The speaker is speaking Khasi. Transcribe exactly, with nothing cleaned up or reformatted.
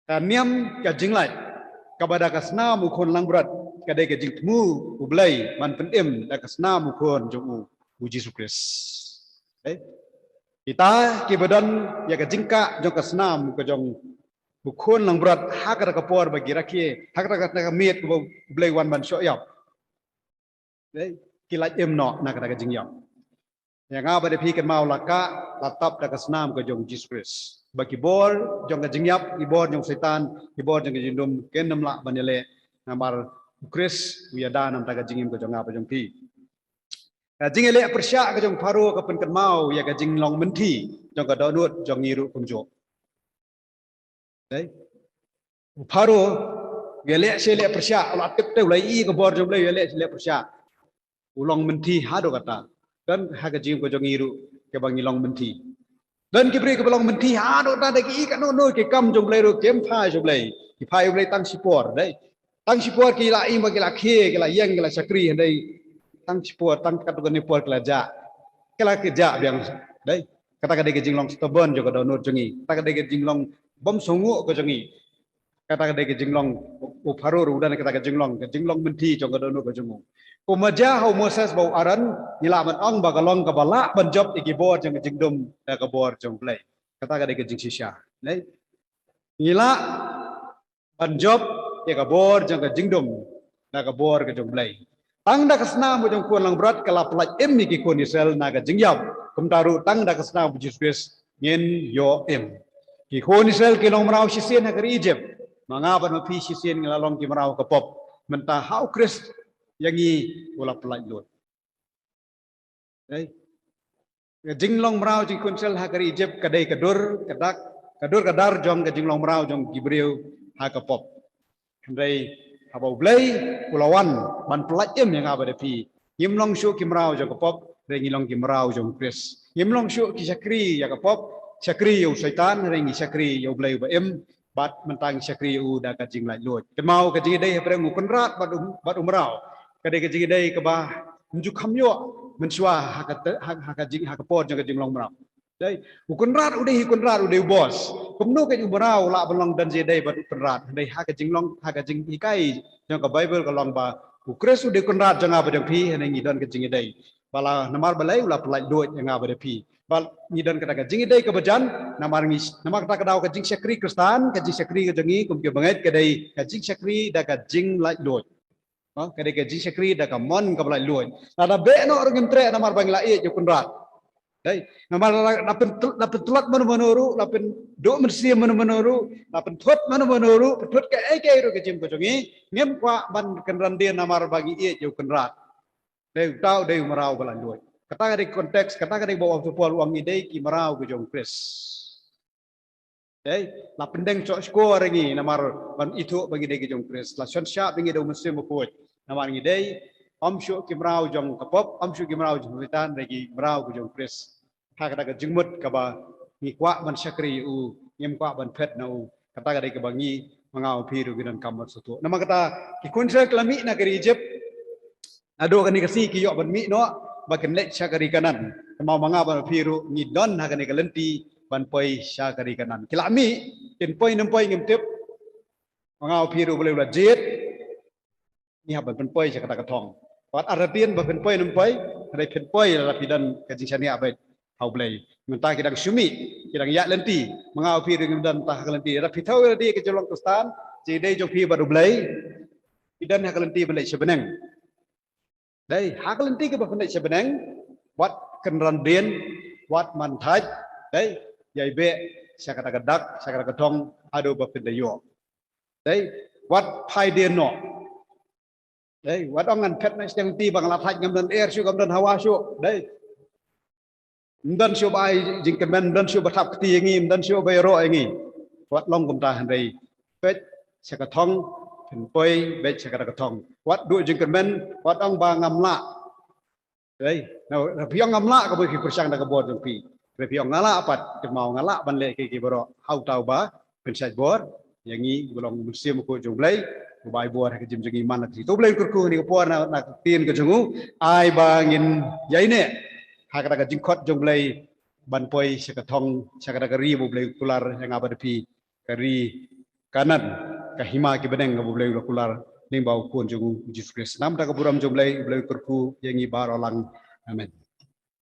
Ka niam ka jinglait kaba da ka snam u khun langbrot ka dei ka jingthmu u Blei ban pynim da ka snam u khun jong u, u Jisu Khrist. Eh? Kita kiba don ïa ka jingkah jong ka snam ka jong u khun langbrot ha kata ka por ba ki rakhe, ha kata ka miet kaba u Blei wan ban shoh ïap. Dei, ki lait im noh na kata ka jingïap. Ïa nga bad ïa phi kynmaw la kah, la tap da ka snam ka jong u Jisu Khrist. Ba ki bor jong ka jingïap, ki bor jong Soitan, ki bor jong ka jingdum, kin ym lah ban ïaleh namar u Khrist u ïada na ka bynta ka jingim ka jong nga bad jong phi. Ka jingïaleh pyrshah ka jong u Pharaoh ka pynkynmaw ïa ka jinglong mynthi jong ka dohnud jong ngi ruh kumjuh. Dei. U Pharaoh u ïaleh shi leh pyrshah, u la tip te, u la ïohi ka bor jong u Blei, u ïaleh shi leh pyrshah. U long mynthi haduh katta. Don ha ka jingim ka jong ngi ruh kaba ngi long mynthi. Don ki briew kiba long mynthi haduh katta, da ki ïohi katno katno ki kam jong u Blei ruh kim phai sha u Blei. Ki phai u Blei tang shipor, dei. Tang shipor ki la ïeng ba ki la khie, ki la ïeng, ki la shakri, hynrei tang shipor, tang katto katne por ki la jah. Ki la ki jah biang, dei. Kata ka dei ka jinglong stubborn jong ka dohnud jong ngi. Kata ka dei ka jinglong bym sngewnguh ka jong ngi. Kata ka dei ka jinglong u Pharaoh ruh u don kata ka jinglong, ka jinglong mynthi jong ka dohnud ka jong u. Kumba jia ha u Moses bad u Aaron, ngi lah ban ong ba ka long kaba lah ban jop ïa ki bor jong ka jingdum da ka bor jong u Blei. Kata ka dei ka jingshisha. Dei. Ngi lah ban jop ïa ka bor jong ka jingdum da ka bor ka jong u Blei. Tang da ka snam ka jong u khun langbrot ka la pyllait im ïa ki khun Israel na ka jingïap. Kumta ruh tang da ka snam u Jisu Khrist ngin ïoh im. Ki khun Israel ki long mraw shisien ha ka ri Egypt. Ma nga bad ma phi shisien ngi la long ki mraw ka pop. Mynta ha u Khrist ïa ngi u la pyllait luid. Dei. Ka jinglong mraw jong ki khun Israel ha ka ri Egypt ka dei ka dur ka dak, ka dur ka dar jong ka jinglong mraw jong ki briew ha ka pop. Hynrei haba u Blei u la wan ban pyllait im ïa nga bad ïa phi, ngim long shuh ki mraw jong ka pop, hynrei ngi long ki mraw jong u Khrist. Ngim long shuh ki shakri ïa ka pop, shakri ïa u Soitan, hynrei ngi shakri ïa u Blei uba im, bad mynta ngi shakri ïa u da ka jinglaitluid. Kynmaw ka jingïadei hapdeng u kynrad bad u, bad u mraw. Ka dei ka jingïadei kaba ym ju kham ïoh mynshuwa ha ka te-, ha, ha ka jing, ha ka por jong ka jinglong mraw. Dei, u kynrad u dei u kynrad, u dei u boss. Kumno ka u mraw u lah ban long don jingïadei bad u kynrad. Dei ha ka jinglong, ha ka jinghikai jong ka Baibl ka long ba u Khrist u dei u kynrad jong nga bad jong phi, hynrei ngi don ka jingïadei. Ba la namar balei u la pyllait luid ïa nga bad ïa phi. Ba ngi don kata ka jingïadei kaba jan, namar ngi, namar kata ka daw ka jingshakri Khristan, ka jingshakri ka jong ngi kum ki bangeit ka dei ka jingshakri da ka jinglaitluid. Ha, ka dei ka jingshakri da ka mon kaba laitluid. Lada beh noh ruh ngim treh namar ba ngi la ïeit ïa u kynrad. Dei, namar la, la pyn, la pyntlot mano mano ruh, la pynduh mynsiem mano mano ruh, la pynthut mano mano ruh, pynthut kaei kaei ruh ka jingim ka jong ngi, ngim kwah ban kynran dien namar ba ngi ïeit ïa u kynrad. Dei, uta u dei u mraw ba laitluid. Kata ka dei konteks, kata ka dei ba u Apostol Paul u ong ngi dei ki mraw ka jong u Khrist. Dei, la pyndeng shoh shkor ïa ngi namar ban ithuh ba ngi dei ki jong u Khrist. La shon shap ïa ngi da u Mynsiem Bakhuid namar ngi dei, ym shuh ki mraw jong ka pop, ym shuh ki mraw jong Soitan, dei ki mraw ka jong u Khrist. Ha kata ka jingmut kaba ngi kwah ban shakri ïa u, ngim kwah ban phet na u. Kata ka dei kaba ngi, ma nga ma phi ruh ngi donkam ban sngewthuh. Namar kata ki khun Israel ki la mih na ka ri Egypt. Naduh kane ka sngi ki ïoh ban mih noh ba kin leit sha ka ri Kanaan. Kynmaw ma nga bad ma phi ruh ngi don ha kane ka lynti ban poi sha ka ri Kanaan. Ki la mih, kin poi ne ym poi ngim tip. Ma nga ma phi ruh balei u la jied. Ngi hap ban pynpoi sha kata ka thong. Wat artatien ba pynpoi ne ym poi, hynrei pynpoi lada phi don ka jingshaniah beit ha u Blei. Mynta ki dang shu mih, ki dang ïaid lynti. Ma nga ma phi ruh ngim don mynta ha ka lynti. Lada phi thew ïa ka jinglong Khristan, jingïadei jong phi bad u Blei, phi don ha ka lynti ban leit sha bneng. Dei, ha ka lynti kaba phin leit sha bneng, wat kynran dien, wat man thait, dei, ïai beh sha kata ka dak, sha kata ka thong, haduh ba phin da ïoh. Dei, wat phai dien noh. Dei, wat ong ngan phet na sha lynti ba nga la thait, ngam don air shuh, ngam don hawa shuh. Dei. Ym don shuh ba ai jingkyrmen, ym don shuh ba thap kti ïa ngi, ym don shuh ba ïaroh ïa ngi. Wat long kumta, hynrei peit sha ka thong, pynpoi beit sha kata ka thong. Wat duh jingkyrmen, wat ong ba ngam lah. Dei, na, lada phi ong ngam lah, kaba phi pyrshang da ka bor jong phi. Lada phi ong nga lah pat, kynmaw nga lah ban leh kiei kiei baroh. Ha uta uba pynshait bor ïa ngi, uba long u Mynsiem Bakhuid jong u Blei, uba ai bor ha ka jingim jong ngi man la ka sngi. To u Blei un kyrkhu ha kane ka por na, na ka ktien ka jong u, ai ba ngin ïaineh ha kata ka jingkhot jong u Blei ban poi sha ka thong, sha kata ka ri ba u Blei u kular ïa nga bad ïa phi, ka ri Kanan ka hima ki bneng kaba U Blei u la kular lyngba u Khun jong u Jisu Khrist. Namar ka burom jong U Blei, U Blei u kyrkhu ïa ngi baroh lang. Amen.